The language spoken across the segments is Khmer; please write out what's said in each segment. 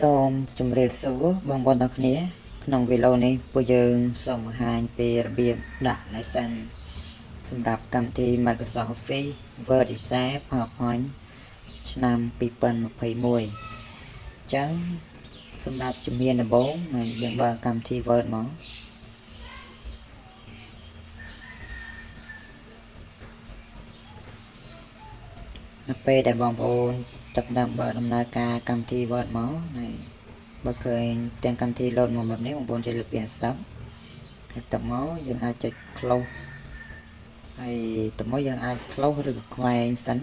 សូមជម្រាបសួរបងប្អូនទាំងគ្នាក្នុងវីដេអូនេះពួកយើងសូមបង្ហាញពីរបៀបដាក់ license សម្រាប់កម្មវិធី Microsoft Office Word, Excel, PowerPoint ឆ្នាំ2021អញ្ចឹងសម្រាប់ជំហានដំបូងនៃយើងបើកកម្មវិធី Word មកនៅពេលដែលបងប្អូនចាប់ផ្ដើមបើកដំណើរការកម្មវិធី Word មកនៃបើឃើញទាំងកម្មវិធី load មកបែបនេះបងប្អូនចុចលើពាក្យ accept ហើយបន្ទាប់មកយើងអាចចុច close ហើយបន្ទាប់មកយើងអាច close ឬក៏ខ្វែងសិនប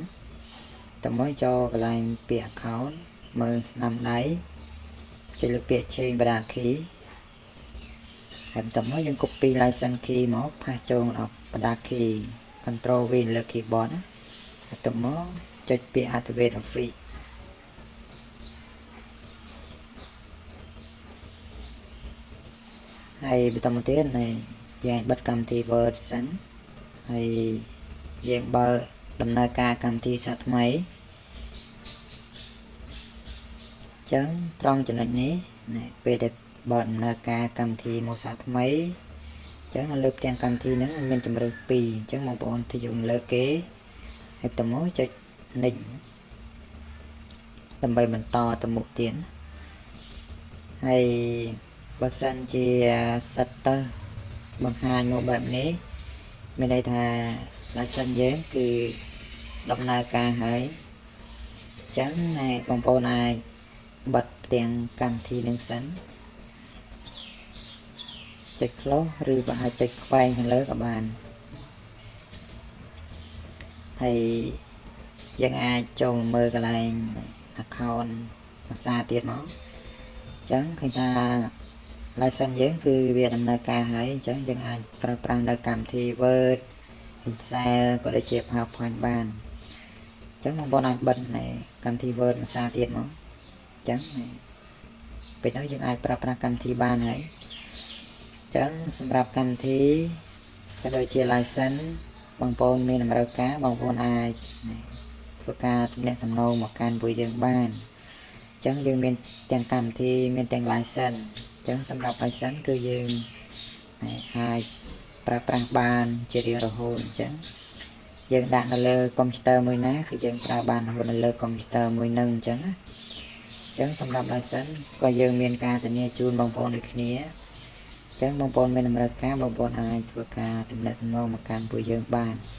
ន្ទាប់មកចូលកន្លែងពាក្យ account មើលស្នាមដៃចុចលើពាក្យ change product key ហើយបន្ទាប់មកយើង copy license key មក paste ចូលដល់ product key control V លើ keyboard ណាបន្ទាប់មកចុចពាក្យ activate Office ហើយបន្តមកទៀតនៃយើងបិទកម្មវិធី Word សិនហើយយើងបើកដំណើរការកម្មវិធីសាថ្មីអញ្ចឹងត្រង់ចំណុចនេះណែពេលដែលបើកដំណើរការកម្មវិធីមកសាថ្មីអញ្ចឹងនៅលើផ្ទាំងកម្មវិធីហ្នឹងមានជម្រើស2អញ្ចឹងបងប្អូនទីយើងលើគេហើយបន្តមកចុច next ដើម្បីបន្តទៅមុខទៀតហើយបើសិនជា status បង្ហាញមកបែបនេះមានន័យថា license យើងគឺដំណើរការហើយអញ្ចឹងណែបងប្អូនអាចបិទផ្ទាំងកម្មវិធីនឹងសិនចុច close ឬក៏អាចចុចខ្វែងខាងលើក៏បានហើយយើងអាចចូលមើលកន្លែង account ភាសាទៀតមកអញ្ចឹងឃើញថា license យើងគឺវាដំណើរការហើយអញ្ចឹងយើងអាចប្រើប្រាស់នៅកម្មវិធី Word, Excel ក៏ដូចជា PowerPoint បានអញ្ចឹងបងប្អូនអាចបិទในកម្មវិធី Word ភាសាទៀតមកអញ្ចឹងពេលនោះយើងអាចប្រើប្រាស់កម្មវិធីបានហើយអញ្ចឹងសម្រាប់កម្មវិធីក៏ដូចជា license បងប្អូនមានតម្រូវការបងប្អូនអាចធ្វើការទំនាក់ទំនងមកកាន់ពួកយើងបានអញ្ចឹងយើងមានទាំងកម្មវិធីមានទាំង license អញ្ចឹងសម្រាប់ license គឺយើងអាចប្រើប្រាស់បានជារៀងរហូតអញ្ចឹងយើងដាក់នៅលើកុំព្យូទ័រមួយណាគឺយើងប្រើបានរហូតនៅលើកុំព្យូទ័រមួយនឹងអញ្ចឹងណាអញ្ចឹងសម្រាប់ license ក៏យើងមានការធានាជូនបងប្អូនដូចគ្នាអញ្ចឹងបងប្អូនមានតម្រូវការបងប្អូនអាចធ្វើការទំនាក់ទំនងមកកាន់ពួកយើងបាន។